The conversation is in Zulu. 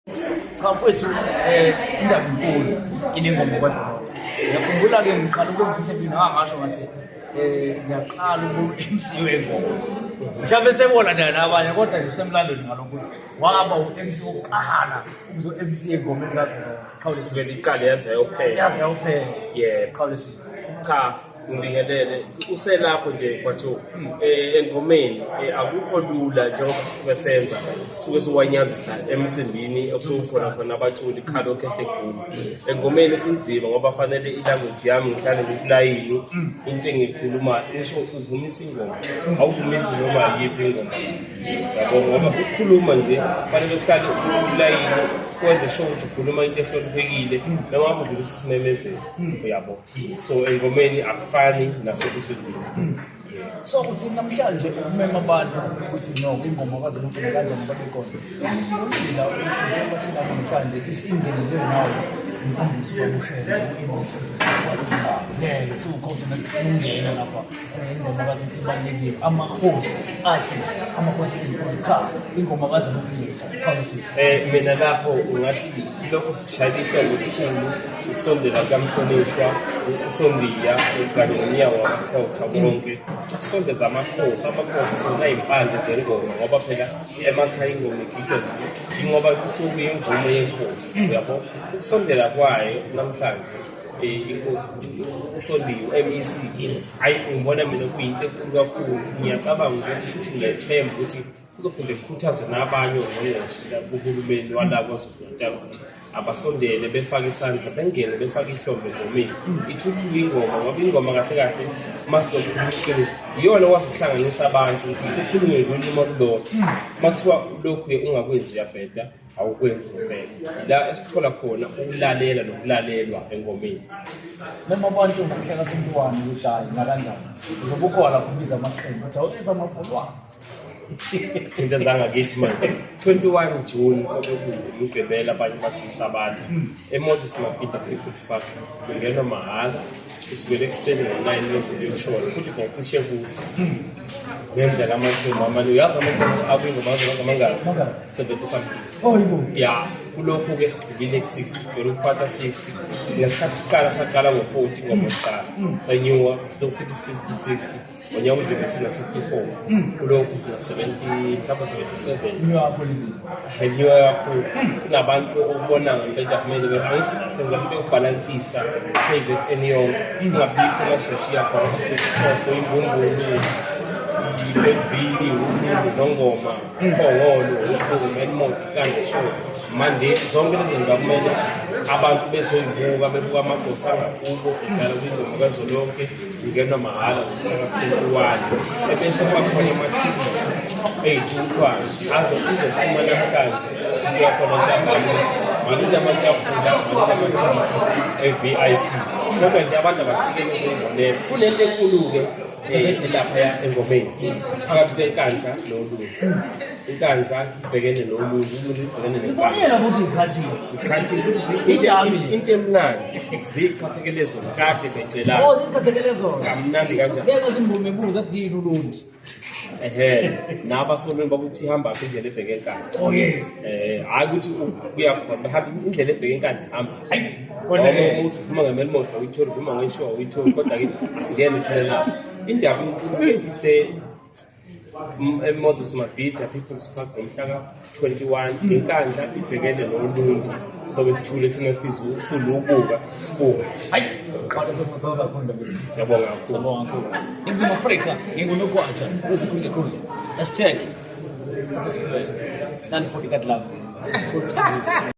Cha mfowethu, indaba inkulu inengoma kwenza lokho. Ngiyakhumbula-ke ngiqala ukwenza interview nawe, ngasho ngathi ngiyaqala ukuba MC wengoma. Mhlawumbe sebona naye nabanye, kodwa nje usemlandweni ngalokho ukuthi waba u-MC wokuqala ukuzo MC engomeni kazwelonke. Qhawule. Kusukela iqale yaze yayophela. Yaze yayophela. Yebo. Qhawule sizwe. Cha, ngibingelele, uselapho nje kwaTho engomeni, akukho lula njengoba sisuke senza, sisuke siwanyazisa emcimbini okusuke khona khona abaculi khalo khehle guma. Engomeni kunzima ngoba fanele ilanguage yami ngihlale ngikulayini, into engiyikhuluma ngisho uvumisa ingoma, awuvumisi noma yiphi ingoma, yabo, ngoba ukukhuluma nje fanele kuhlale kulayini, kwenze sure ukuthi ukhuluma into ehloniphekile noma ngabe udlulisa isimemezelo, uyabo. So engomeni akufani nasebusukwini. So uthi namhlanje ukumema abantu ukuthi no, ingoma kwaZulu kanjani babe khona. Ngibonile la ukuthi njengoba silapha namhlanje isingenele nawe umfundisi wabushele u-MEC, wathi ngeke siwukhotha nathi ungena lapha, ingoma kaZulu ibalulekile. Amakhosi athi amakhosi inkulu, cha, ingoma kaZulu qhawusisa. Mina lapho ungathi lokho sikushayela ihlombe elikhulu ukusondela kukamhlonishwa uSondiya kanye nomnyango wamakhotha wonke, ukusondeza amakhosi. Amakhosi sona iy'mpande zengoma, ngoba phela emakhaya ingoma igidwa nje ingoba kusuke kuyimvume yenkosi, uyabo. Ukusondela kwayo namhlanje, inkosi uSondiya u-MEC, hhayi, ngibona mina kuyinto enkulu kakhulu. Ngiyacabanga ukuthi futhi ngiyethemba ukuthi kuzophinde kukhuthaze nabanye ongqongqoshe kuhulumeni wala KwaZulu-Natal ukuthi abasondele befake isandla, bengene befake ihlombe engomeni, ithuthuke ingoma, ngoba ingoma kahle kahle, uma sizokhuluma iqiniso, iyona okwazi ukuhlanganisa abantu, kukhulunywe ngolimi olulodwa. Uma kuthiwa lokhu-ke ungakwenzi uyabheda, awukwenzi ngempela. La esithola khona ukulalela nokulalelwa engomeni. Mema abantu ngomhla ka-21 ukuthi hhayi, nakanjani uzobe ukhona lapho, ubiza amaqembu ukuthi awubiza amabholwane. Thinta zangakithi manje, 21 June obekuwumgqibelo, abanye bathi isabatha, eMoses Mabhida People's Park, kungenwa mahhala kusukela ekuseni ngo-9 yoze kuyoshona, futhi kungacishe kusa ngendlela amaqembu amane. Uyazi amaqembu akwingoma amangaki? Mangaki? 70 something. Oh yibo. Ya, kulokhu-ke sidlulile ku-60, sigcwele ukuphatha 60. Ngesikhathi siqala saqala ngo-40 ingoma yokuqala, senyuka silokhu sithi 60 60, ngonyaka odlule sina-64, kulokhu sina-70, mhlawumbe 77. Inyuka lezi. Enyuka kakhulu. Kunabantu okubona ngempela kumele angithi senza into yokubhalansisa KZN yonke, kungabikho la sizoshiya khona sibethoko imbumbulu, ibevili, uLundi, Nongoma, Phongolo, uHlubi, Melmoth, Inkandla, Mandeni, zonke lezo ndawo kumele abantu bezoyibuka, bebuka amagosa angakubo edlala kwingoma kazwelonke. Ingenwa mahhala ngomhla ka-21, ebese kuba khona amathikithi ey'ntuthwane azo izophuma namhlanje kuya khona ntambama. Malini amatafula, malini amathikithi e-VIP? Kodwa nje abantu abafike bezoyibonela. Kunento enkulu-ke elaphaya engomeni phakathi kwenkandla noluntu. Inkandla ibhekene noluntu, uluntu ibhekene nenkandla. Ibonile ukuthi ikhathile. Zikhathile futhi Idabi le. Into emnandi ziyiqhathekele zona kade becelana. Oh, ziqhathekele zona. Kamnandi kanjani. Ngeke zimbume buza athi yini ulundi. Ehe, nabasolweni bakuthi ihamba phi indlela ebheke enkandla. Oh yes. Hhayi ukuthi kuyakhona bahamba indlela ebheke enkandla, hamba hayi. Kodwa-ke- Noma uthi uphuma ngemelmoth awuyitholi, uphuma ngeshowa awuyitholi, kodwa-ke asingene thina lapho. Indaba inkulu ise eMoses Mabhida People's Park ngomhla ka-21, inkandla ibhekene noluntu, sobe sithule thina silubuka sibuka. Hayi, qala sosasaza khona bese. Siyabonga kakhulu. Siyabonga kakhulu. Ningizimu Afrika, ngingunogwaja wezikhundla khundla. Hashtag Nandi Podcast Love. Sikhuluma isiNgisi.